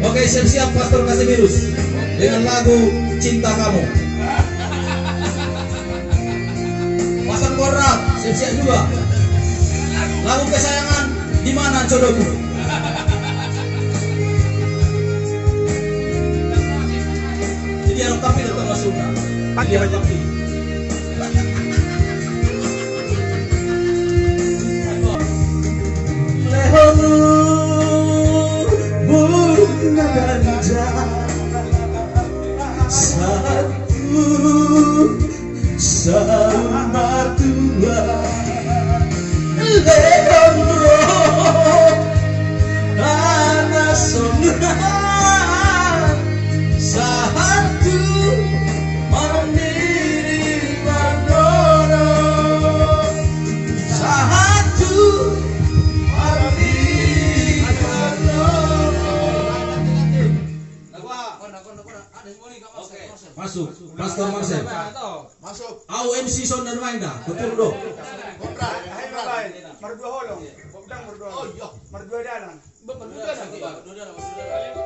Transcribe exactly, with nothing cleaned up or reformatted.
Oke, siap-siap Pastor Casemirus dengan lagu Cinta Kamu. Pasang Borrap, siap-siap juga. Lagu kesayangan, Di Mana Jodohku. Jadi, harus tapi tetap masuk. Jadi, harus tapi. Lehonmu bunga ganja satu saur matua, lehon ro anak sonang sahat tu marnini marnono, sahat tu marnini marnono. Masuk, Pastor Marcel. Masuk. Au M C son dan main dah, betul dong. Gondra, akhirna baen. Mardua holong. Gondang mardua holong. Oh, iya. Mardua dalan. Mardua dalan.